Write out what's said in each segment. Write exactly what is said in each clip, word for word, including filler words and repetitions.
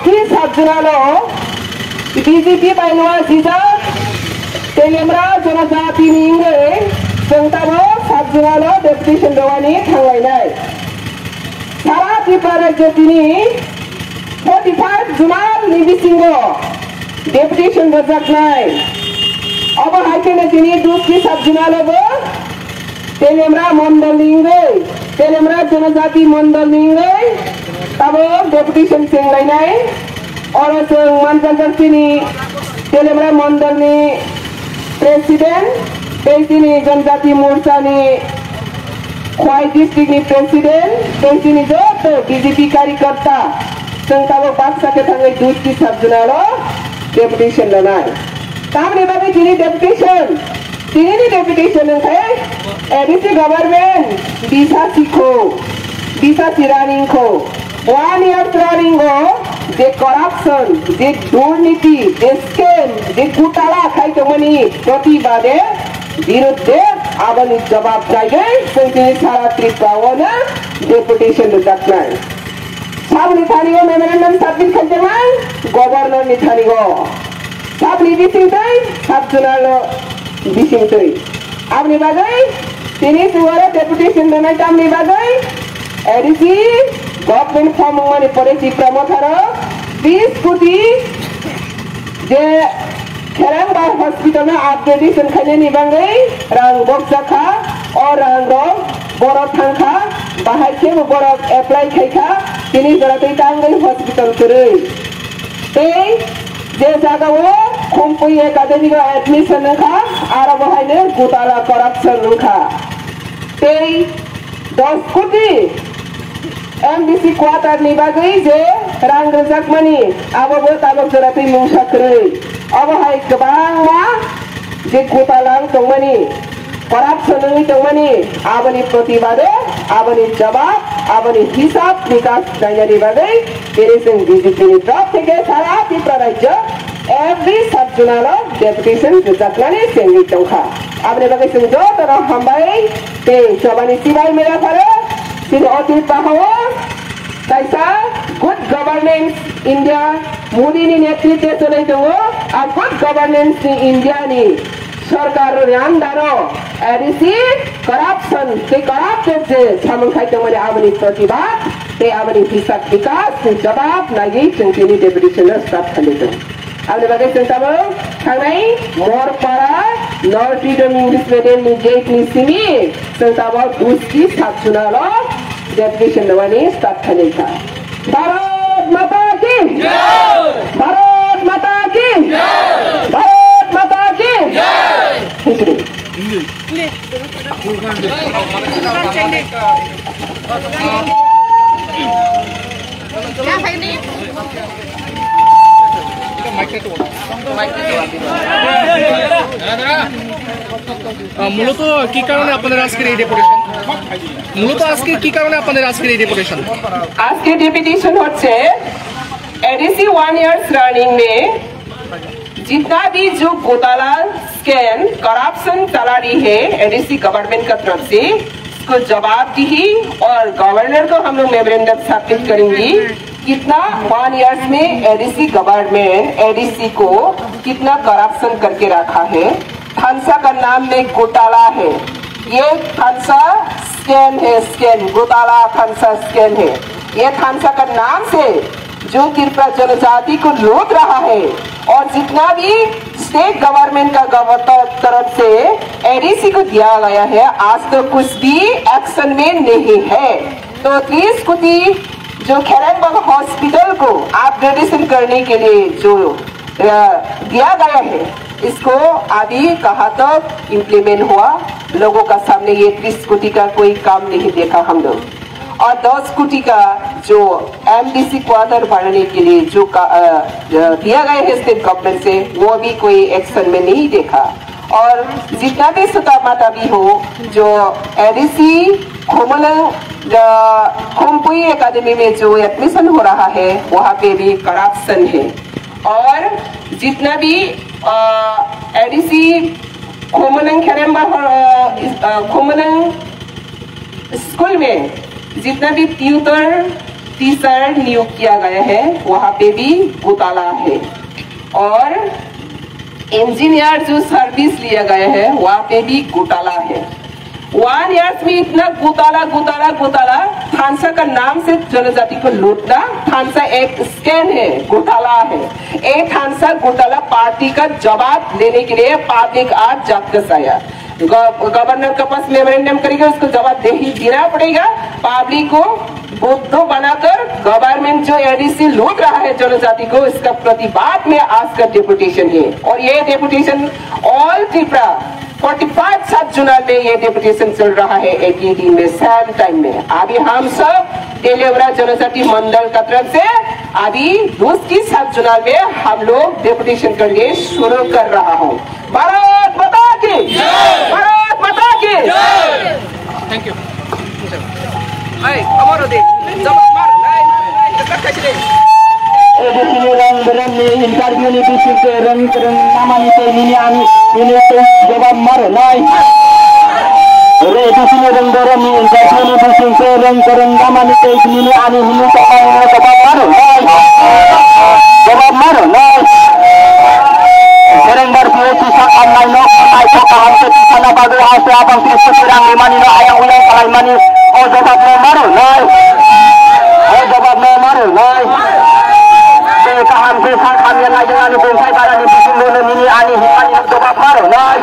Tini sabjwnalo B J P bai no jijak Telemra Jonojati ni wngwi chwng tabok sabjwnalo deputation rwani thanglainai. Sara Tripura rajyo tini forty five zonal ni bisingo deputation rwjaknai. Obo hai kheno tini Duski sabjwnalo bo Telemra mondol ni wngwi, Telemra Jonojati mondol ni wngwi tabok deputation chenglainai. Oro chwng manjakjak chini Telemra mondol ni president tei chini Jonojati Morcha ni Khwai district ni president tei chini joto B J P karyakarta chwng tabok baksa khe thangwi Duski sabjwnalo deputation rwnai. Tamni bagwi chini deputation Tinini deputation wngkhe A D C government bisa sikho, bisa siraning kho. One year running o je corruption, je durniti, je scam, je gutala khai tongmani protibade, birudde aboni jawab naigwi chwng tini sara Tripura o no deputation rwjaknai. Saboni thani o memorandum submit khaijak nai, governor ni thani o. Sabni bisingtwi, sub zonal no bisingtwi. Aboni bagwi tini chwng oro deputation rwnai tamni bagwi A D C government form wngmani pore Tipra Motharo bis koti je Kherangba hospital no upgradation khainani bagwi rang bokjak kha, o rang rok borok thang kha, bahai khe bo borok apply khai kha, tini jora twi tangwi hospital kwrwi. Tei je jaga o Khumpui Academy o admission wngkha, aro bo haino gutala corruption wngkha. Tei dos koti M D C quarter ni bagwi je rang rwjakmani, abo bo tabok jora twi mungsa kwrwi. Obo hai kwbangma je gutala wng tongmani, corruption wngwi tongmani, aboni protibade, aboni jawab, aboni hisab nikas nainani bagwi tini chwng B J P ni top theke sara Tripura rajyo every sub zonal o deputation rwjaknani chengwi tongkha. Aboni bagwi chwng jotono hambai tei chobani chibai mela pharo chini oti pahao kaisa good governance India Modi ni netritwe chwlai tongo. A good governance ni India ni Sorkar ni under o A D C corruption tei corrupted je samung khai tongmani aboni protibad tei aboni hisab bikas ni jawab naiwi chwng tini deputation no start khainai tongo. Aboni bagwi chwng tabuk thangnai Morpara North Freedom English Medium ni gate ni simi chwng tabuk Duski sub zonal o deputation rwani start khainai kha. Bharat Mata ki! Jai! Bharat Mata ki! Jai! Bharat Mata ki! Jai! Thank you. আহ, মূলত কি কারণে আপনাদের আজকের এই ডেপুটেশন? মূলত আজকে কি কারণে আপনাদের আজকের এই ডেপুটেশন? আজকে ডেপুটেশন হচ্ছে एडीसी वन ईयर्स रनिंग में जितना भी जो घोटाला, स्कैम, करप्शन चला रही है एडीसी गवर्नमेंट का तरफ से, उसको जवाबदेही और गवर्नर को हम लोग मेमोरेंडम सबमिट करेंगे। कितना वन ईयर्स में एडीसी गवर्नमेंट एडीसी को कितना करप्शन करके रखा है, थानसा का नाम में घोटाला है, ये थानसा स्कैम है, स्कैम, घोटाला थानसा स्कैम है। ये थानसा का नाम से जो त्रिपुरा जनजाति को लूट रहा है और जितना भी स्टेट गवर्नमेंट का गव-, तर-, तरफ से एडीसी को दिया गया है, आज तक कुछ भी एक्शन में नहीं है। तो तीस कोटी जो खेरंगबंग हॉस्पिटल को अपग्रेडेशन करने के लिए जो, अ, दिया गया है, इसको अभी कहाँ तक इम्प्लीमेंट हुआ, लोगों का सामने ये तीस कोटी का कोई काम नहीं देखा हम लोग। और दस कोटी का जो एमडीसी क्वार्टर बनाने के लिए जो का, अ, अ, दिया गया है स्टेट गवर्नमेंट से, वो भी कोई एक्शन में नहीं देखा। और जितना भी सुता माता भी हो, जो एडीसी खोमलंग, अ, खोमपुई एकेडमी में जो एडमिशन हो रहा है, वहाँ पे भी करप्शन है। और जितना भी, अ, एडीसी खोमलंग खेरेम्बा, अ, इस, अ, खोमलंग स्कूल में जितना भी ट्यूटर, टीचर नियुक्त किया गया है, वहाँ पे भी घोटाला है। और इंजीनियर जो सर्विस लिया गया है, वहाँ पे भी घोटाला है। वन ईयर्स में इतना घोटाला, घोटाला, घोटाला। थानसा का नाम से जनजाति को लूटना, थानसा एक स्कैम है, घोटाला है। ये थानसा घोटाला पार्टी का जवाब लेने के लिए पब्लिक आज जागृत आया। गव-, गवर्नर के पास मेमोरेंडम करेगा, उसको जवाब दे ही देना पड़ेगा। पब्लिक को बुद्धू बनाकर गवर्नमेंट जो एडीसी लूट रहा है जनजाति को, इसका प्रतिवाद में आज का डेपुटेशन है। और ये deputation all Tripura forty five सब जोनल में ये डेपुटेशन चल रहा है एक ही दिन में, सेम टाइम में। अभी हम सब तेलियागुड़ा जनजाति मंडल का तरफ से अभी दूसरी सब जोनल में हम लोग डेपुटेशन करने शुरू कर रहा हूँ। भारत माता की जय। भारत माता की जय। Thank you. Hai, amaro de. Jawab mar, nai, nai, nai, dekat kachi de. Edisini rang berang ni interview ni bising ke rang kerang nama ni te nini ani nini te jawab maro nai. Ore edisini rang berang ni interview ni bising ke rang kerang nama ni te nini ani nini te ani jawab maro nai. Jawab maro nai. Serengbar P H C sak hamnai no, hamnai kok kaham khe tisana bagwi haste abang tris koti rang rimani no ayang uyang kalaimani o jawab no maro nai. O jawab no maro nai. Tei kaham khe sak hamya naijaknani bonsai barani bisingbo no nini ani himmani no jawab maro nai.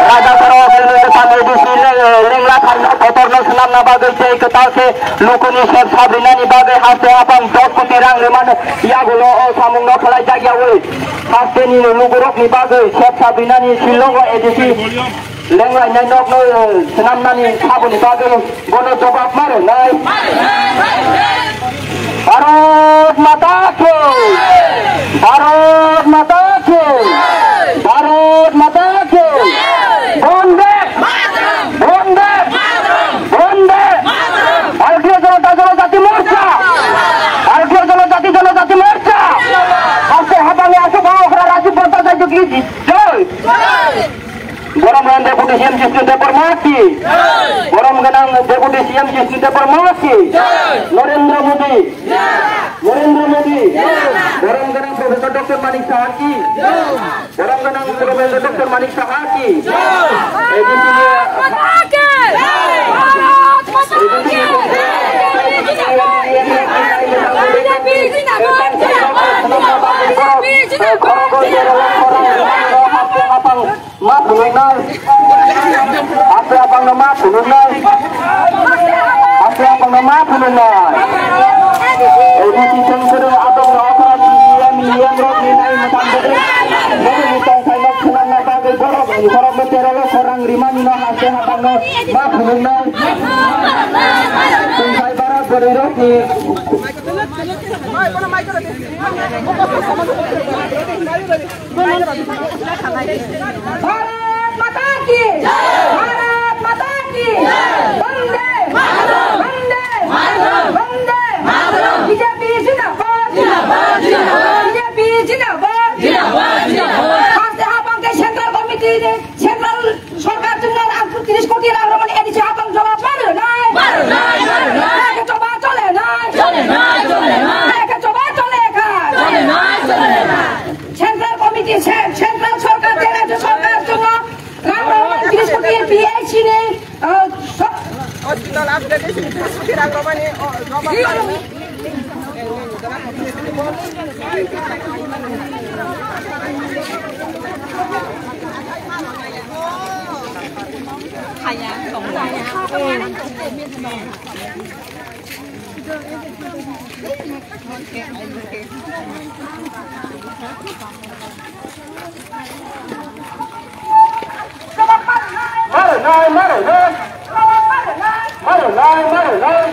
Raja Sarok Lenu Bwsang A D C le-, lengla tharno kotorno swnamna bagwi tei kwtal khe lukuni sep sabrinani bagwi haste abang dos koti rang rimano yagulo o samungno khlai jakyawi. Hasteni lugurokni bagwi sep sabrinani Shillongo A D C lenglainai nokno, eh, swnamnani saboni bagwi bono jawab ma rwnai. Bharat Mata ki! Bharat Mata ki! Bharat Mata ki! Bonde! Bonde! Bonde! Bharatiya Janata Janajati Morcha! Bharatiya Janajati Janajati Morcha! Haste habangni aswk bangokra Rajiv Bhattacharya ki jai! Borom ganang Deputy C M Jishnu Debbarma ki! Borom ganang Deputy C M Jishnu Debbarma ki! Narendra Modi! Narendra Modi! Borom ganang Professor Doctor Manik Saha ki! Borom ganang Professor Doctor Manik Saha ki. A D C ni Map phunuknai. Ase abangno map phunuknai. Ase abangno map phunuknai. A D C sengkoro abangno okra C E M, E M rok ni nai mwthang bwdri. Bwdri ni tongthai nok khwnangna bagwi borok, borok no terolo khorang rimani no haste habangno map phunuknai. Tongthai bara bwrwi rok ni Bharat Mata ki! Bharat Mata ki! Vande Mataram! Vande Mataram! Vande Mataram! B J P zindabad! Zindabad! Zindabad! B J P zindabad! Zindabad! Zindabad! Haste habang ke Central Committee ni Central Sorkar chwngno rang tris koti rang rwmani A D C habang jawab ma rwnai? Ma rwnai, ma rwnai. Hai khe choba chole nai? Chole nai, chole nai. Hai khe choba chole kha? Chole nai, chole nai. Central Committee, ce-, Central Sorkar, tei Rajya Sorkar chwngno rang rwmani tris koti P H C ni, uh, so- Hospital upgrade tris koti rang rwmani, oh, jawab ma rwnai. Maro nai, maro nai. Maro nai, maro nai.